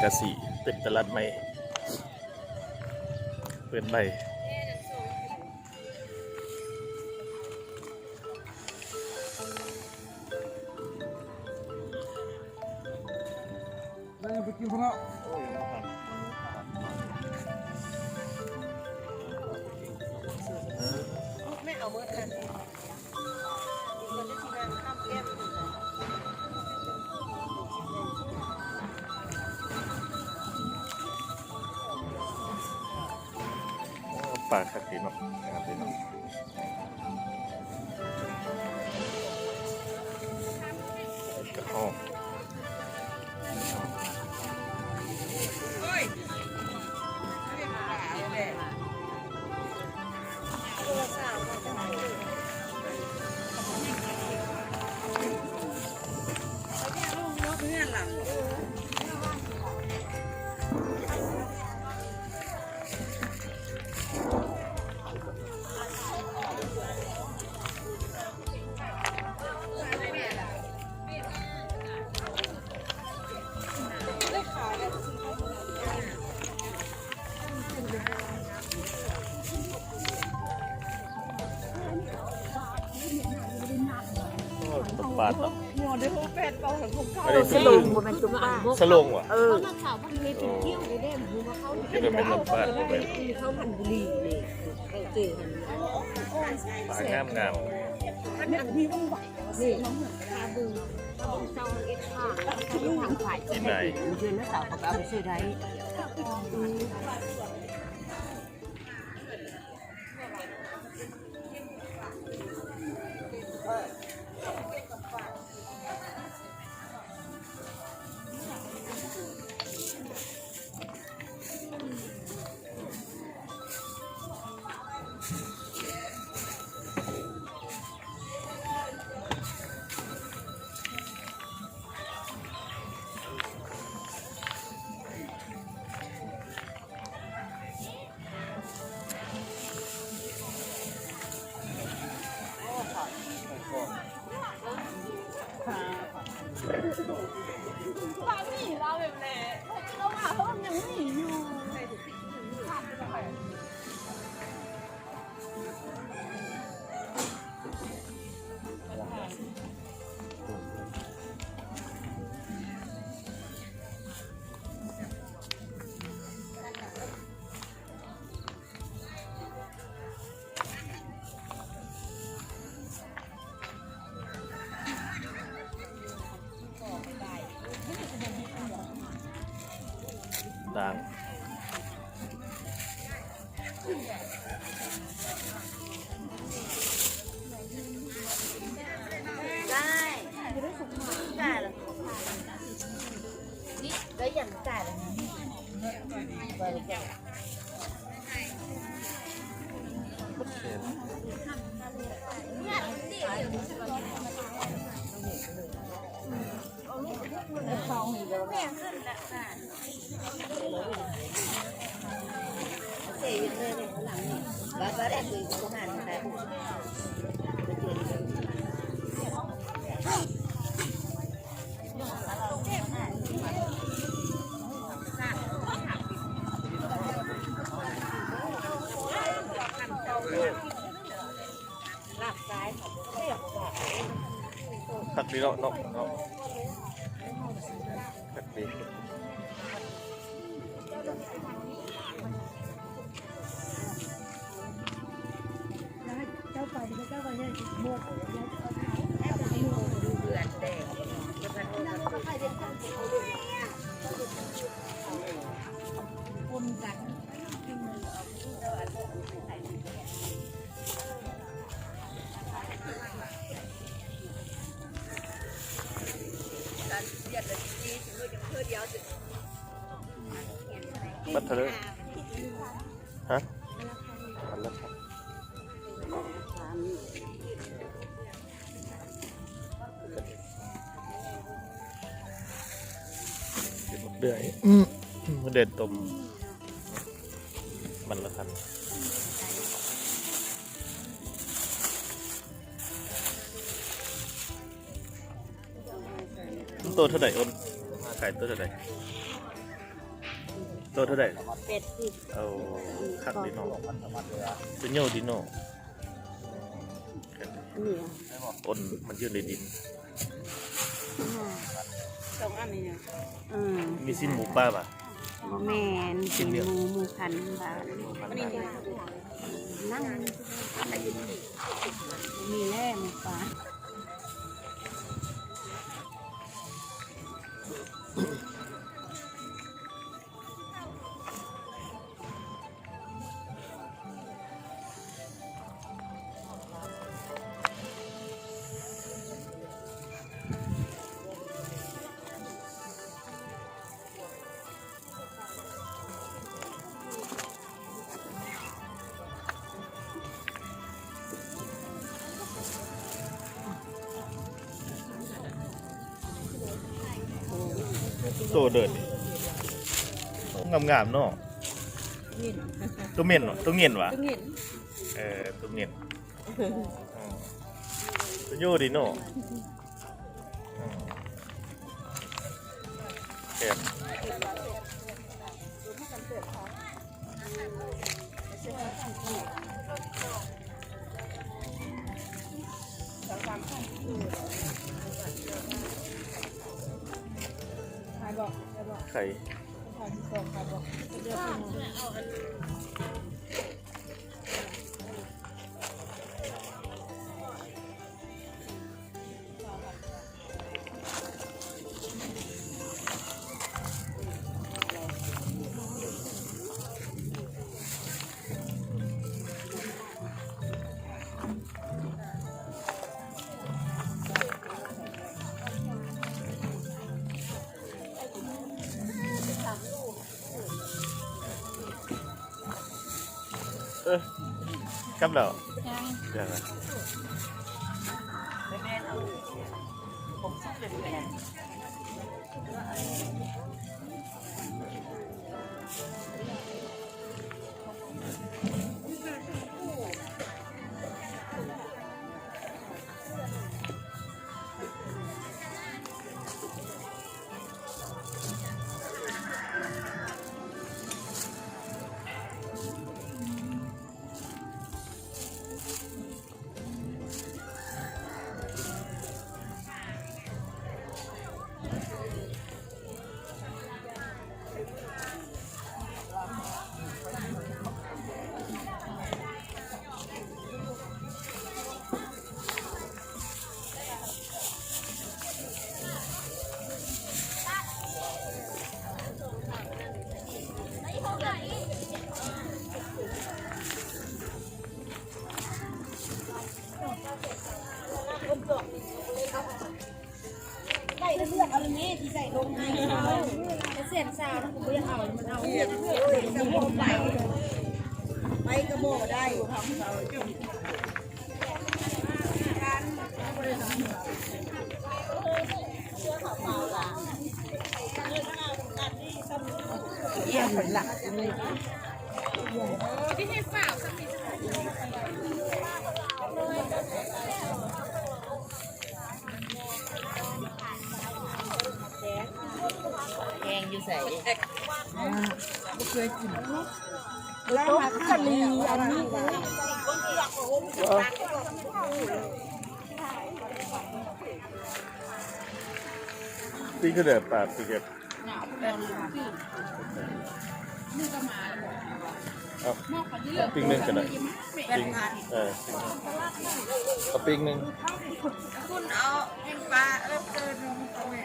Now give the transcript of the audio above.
ກະຊິເປັນຕະຫຼາດໃໝ່ ເປີດໃໝ່. ໄດ້ໄປກິນພຸ້ນເນາະ. ແມ່ເອົາເບີດອັນນັ້ນ ໂອ້ ປາຄັກດີເນາະ ງາມດີເນາະ. ກະຮອກ ໂອ້ ຕົກປາເນາະ ອັນນີ້ ສະໂລງ ບໍ່ແມ່ນຕົກປາ ສະໂລງຫວາ? ເອີ ຄິດວ່າແມ່ນຕົກປາ ປາງາມໆ ກິນໄດ້. ຄັກດີເນາະ ເນາະ ເນາະ ຄັກດີ. ບັດເທົ່າໃດ? ຮະ? ອັນລະພັນ. ເດືອຍ ເດືອຍຕົ້ມ ມັນລະພັນ. ໂຕເທົ່າໃດ? ໂອນ ມາຂາຍໂຕເທົ່າໃດ? ໂຕເທົ່າໃດ? ແປດສິບ. ເອົາ ຄັກດີເນາະ ໂຕໃຫຍ່ດີເນາະ. ອັນນີ້ອະ ກົ້ນມັນຢູ່ໃນດິນ. ສອງອັນນີ້ນະ. ເອີ ມີຊີ້ນໝູປ່າປະ? ບໍ່ແມ່ນ ຊີ້ນໝູ ໝູພັນບາດ. ອັນນີ້ນະ ນັ່ງ ມີແລ້ວໝູປ່າ. ໂຕເດີດ ງາມໆເນາະ. ໂຕເໝັນເນາະ ໂຕເຫງັນຫວາ? ໂຕເຫງັນ. ເອີ ໂຕເຫງັນ. ອືມ ໂຕໂຍດີເນາະ. ອືມ ແຊບ. ໄຂ່ ເອີ ກັບແລ້ວ ຍັງ ຍັງນະ. ໄດ້ແລ້ວເລືອກເອົາແມ່ທີ່ໃສ່ລົງໃຫ້ເຂົາ ແຕ່ແສນສາວນະ ກູບໍ່ຢາກເອົາ ມັນເອົາ ສະໂພກໄປ ໄປກະບໍ່ໄດ້ ແກງຢູ່ໃສ? ບໍ່ເຄີຍກິນ ລາວມາກະລີອັນນີ້ ປີ້ງຄືແບບປາປີ້ງແບບ ເອົາ ເອົາປີ້ງໜຶ່ງກໍໄດ້ ປີ້ງ ເອີ ປີ້ງໜຶ່ງ ເອົາປີ້ງໜຶ່ງ ຄຸນເອົາປີ້ງປາ ເອີ ເອີ.